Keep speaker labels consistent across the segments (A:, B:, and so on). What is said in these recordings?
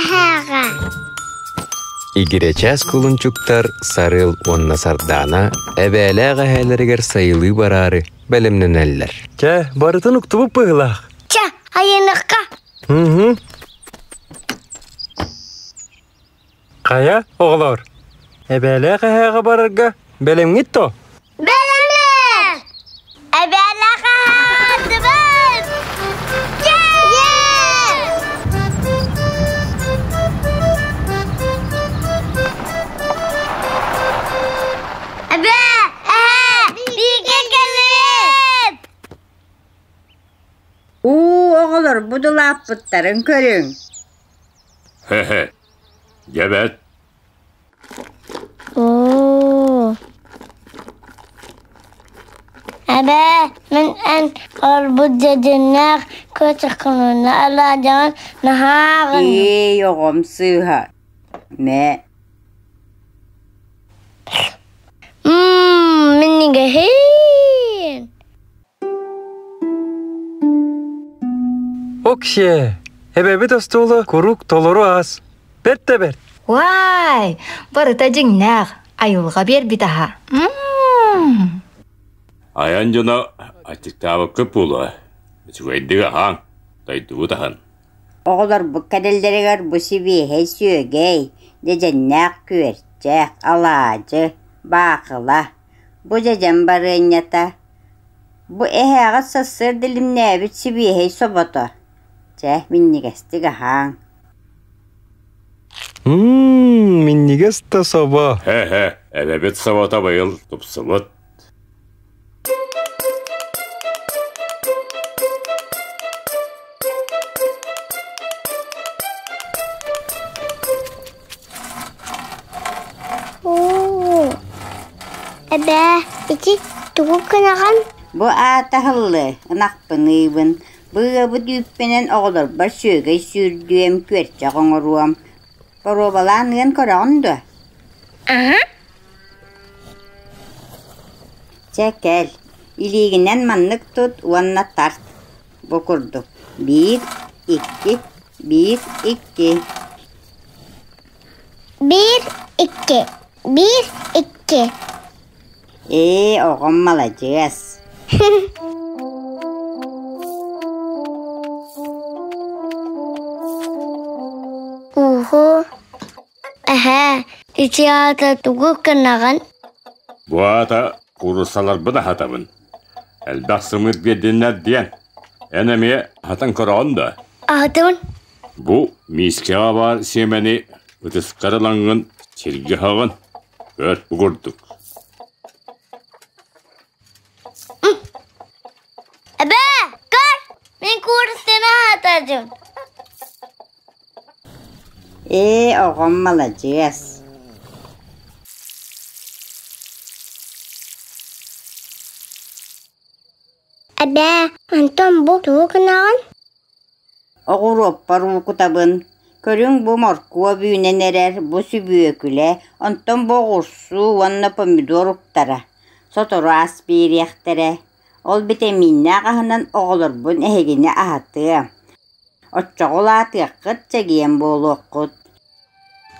A: эһээҕэ.
B: Игирэчээс кулунчуктар Сарыал уонна Сардаана эбээлээх эһээлэригэр сайылыы бараары бэлэмнэнэллэр.
C: Чэ, барытын уктубут быһыылаах.
A: Чэ, айаныахха.
C: Угу. Хайа, оҕолоор, эбээлээх эһээҕэ барарга бэлэмҥит то?
A: Бэлэммит! Эбээлээх эһээдибит! Эбээ, эһээ, бииргэ кэллибит!
D: Уу, оҕолор бу дулааппыттарын көрүҥ.
E: Хе-хе, дьэбэт.
A: Оо. Эбээ, мин эн олорбут дьэдьэннээх кыачыккынына алаадьаҕын наһаа аҕынным.
D: Ээй, оҕом сыыһа. Мэ.
A: Мм, минньигэһин.
C: Окше, эбэбит остуола куруук толору ас. Бэрт да бэрт.
F: Уай, барыта дьиҥнээх, айылҕа биэрбит аһа. Мм.
E: Айан дьоно аччыктаабыккыт буолуо. Үчүгэйдик аһааҥ, дойдубут аһын.
D: Оҕолорбут кэлэллэригэр бу сибиэһэй сүөгэй, дьэдьэннээх күөрчэх, алаадьы, баахыла, Бу дьэдьэн барыанньата, бу эһээҕит сарсыарда илимнээбит сибиэһэй собото. Чэ, минньигэстик аһааҥ.
C: Мм, минньигэс да собо.
E: Хе-хе, эбэбит собото быйыл тупсубут.
A: Оо, эбээ, ити тугу гынаҕын?
D: Бу аата аһыллыы, ынахпын ыыбын. Бу ыабыт үүппүнэн оҕолорбор сүөгэй сүүрдүөм, күөрчэх оҥоруом. Боруобалаан ыан көрөҕүн дуо?
A: Аһа.
D: Чэ, кэл, илиигинэн маннык тут уонна тарт. Бу курдук биир, икки, биир, икки.
A: Биир, икки, биир, икки.
D: Ээ, оҕом маладьыас.
A: Уһу, эһээ, ити аата тугу гынаҕын?
E: Бу аата кууруссаларбын аһатабын. Элбэх сымыыт биэрдиннэр диэн. Эн эмиэ аһатан көрөҕүн да?
A: Аһатабын.
E: Бу миискэҕэ баар сиэмэни ытыскар ылаҥҥын сиргэ аһаҕын. Көр, бу курдук.
A: Эбээ, көр! Мин кууруссаны аһатадым.
D: Ээ, оҕом маладьыас.
A: Эбээ, онтон бу тугу гынаҕын?
D: Оҕуруоппар уукутабын, көрүҥ бу моркуоп үүнэн эрэр, бу сүбүөкүлэ, онтон бу оҕурсуу уонна помидор уктара. Сотору ас биэриэхтэрэ. Ол битэмииннээх аһынан оҕолорбун эһигини аһатыам. Оччоҕо улаатыаххыт, чэгиэн буолуоххут.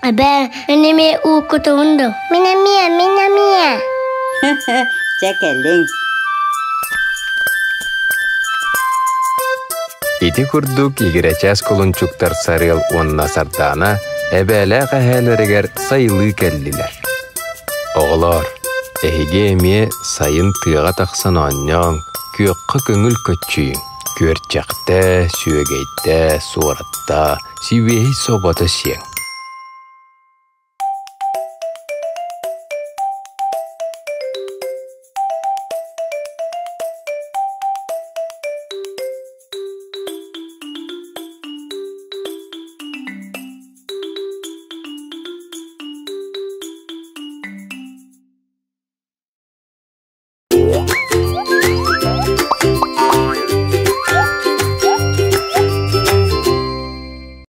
A: Эбээ, мин эмиэ уукутубун дуу? Мин эмиэ, мин эмиэ.
D: Чэ, кэлиҥ.
B: Ити курдук игирэчээс кулунчуктар Сарыал уонна Сардаана эбээлээх эһээлэригэр сайылыы кэллилэр. Оҕолоор, эһиги эмиэ сайын тыаҕа тахсан оонньооҥ, күөххэ көҥүл көччүйүҥ, күөрчэхтэ, сүөгэйтэ, суоратта, сибиэһэй собото сиэҥ.